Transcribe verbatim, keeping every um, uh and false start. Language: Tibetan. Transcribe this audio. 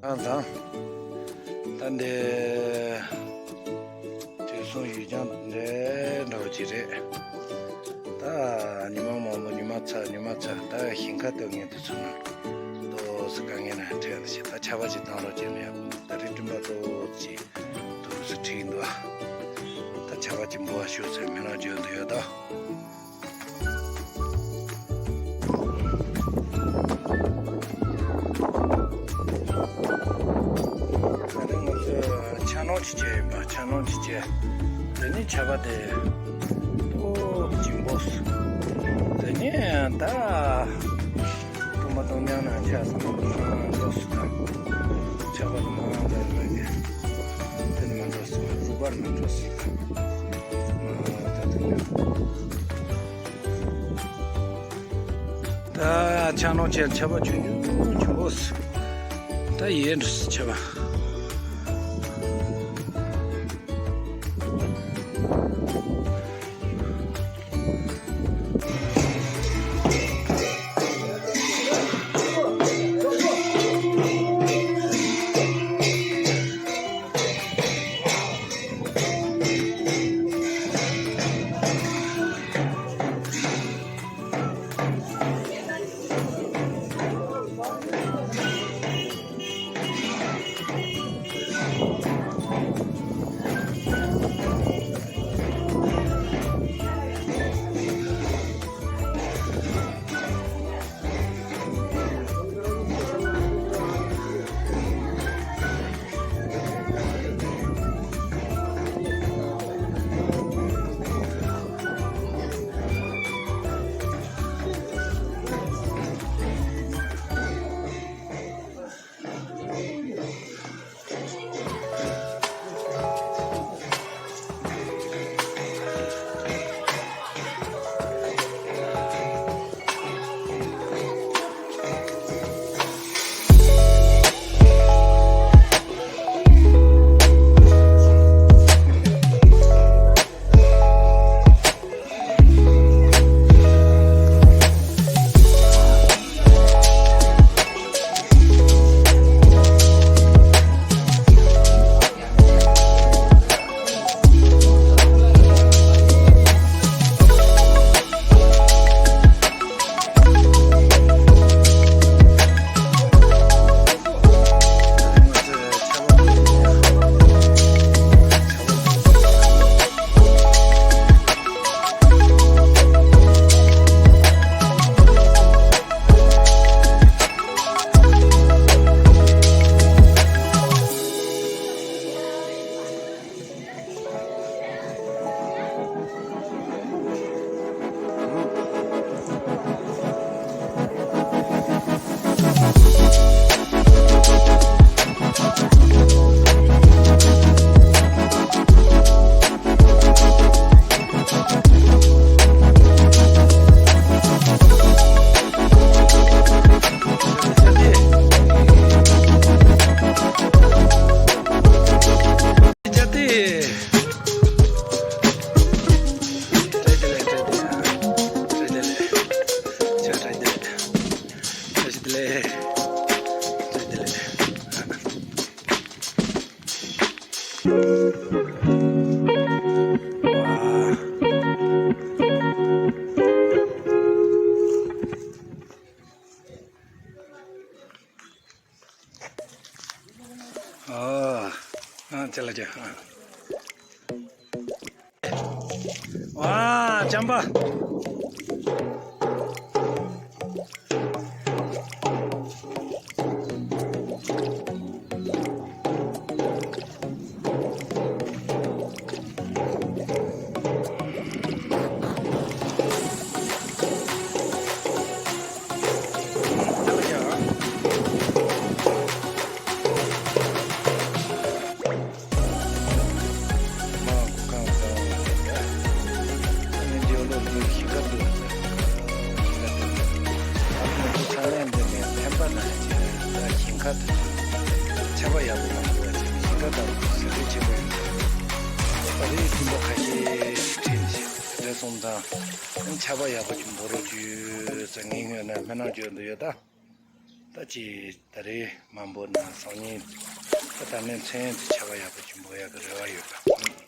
ཨང་དང་། ད་འདི་དུས་སུ་ཡུལ་ལྗོངས་འདྲ་འདྲ་བོ་ཅིག་རེད། ད་ཉི་མ་མང་པོ་ཉི་མ་ཚ་ཉི་མ་ཚ་ད་ཞིང་ཁ་སྟོན་མཁན་དེ་ཚོ་ནང་ཏོག་ཙམ་དཀའ་ངལ་ནང་འཕྲད་ཡོད་ན་ཞེས། ད་ཆར་པ་ཅིག་བཏང་རོགས་བྱས་ན་ཡག་པོ་འདུག་ད་རེས་སྤྲིན་པ་ཏོག་ཙམ་ཅིག་ཏོག་ཙམ་འཁྲིགས་འདུག་ད་ཆར་པ་ཅིག་འབུ་བ་ཤོར་ཚེ་མི་རང་འཇོན་དུ་ཡོད་དོ། ད་ནི་ང་ཚོས་ཆ་ནོར་ཅིག་བྱས་ཡིན་པ། ཆ་ནོར་ཅིག་བྱས། དེ་ནི་ཆར་པ་དེ་ཏོག་ཙམ་འབོ། དེ་ནི་ད་སྟོང་པ་སྟོང་རྐྱང་ནང་ཆགས་སོང་། འགྲོ་སུ་དང་། ཆར་པ་དེ་མ་འོངས་པར་ལ་གི་དེ་ནི་མ་འགྲོ་སུ། རུ་བར་མ་འགྲོ་སུ། ད་ཆ་ནོར་བྱས། ཆར་པ་ཆུང་ཆུང་ཆུང་པོ་ད་ཡལ་འགྲོ་སོང་། ཆར་པ། ཨ། ཨ། ཅ་ལག་ཅ། ཨ། ཝ། ཅམ་པ། ཆར་པ་ཡག་པོ་མ་འདུག་བ། ཞིང་ཁ་དང་པོ་ཟ་ཁྲེལ་ཆེན་པོ་ཡོད། ད་རེས་སྤྲིན་པ་ཁ་ཤས་ཤིག་འཕྲད་ནས་ཞིག་རེད་སོང་ཙང་། ཆར་པ་ཡག་པོ་ཅིག་འབོ་རོགས་བྱོས་ཟེར་ངས་སྔོན་ནས་སྨོན་ལམ་བརྗོད་འདོད་ཡོད་ད། ད་ཅི་ད་རེས་མ་འབོར་ན་སང་ཉིན་ད་ད་ནས་མཚན་དེ་ཆར་པ་ཡག་པོ་ཅིག་འབབ་ཡག་གི་རེ་བ་ཡོད་པ།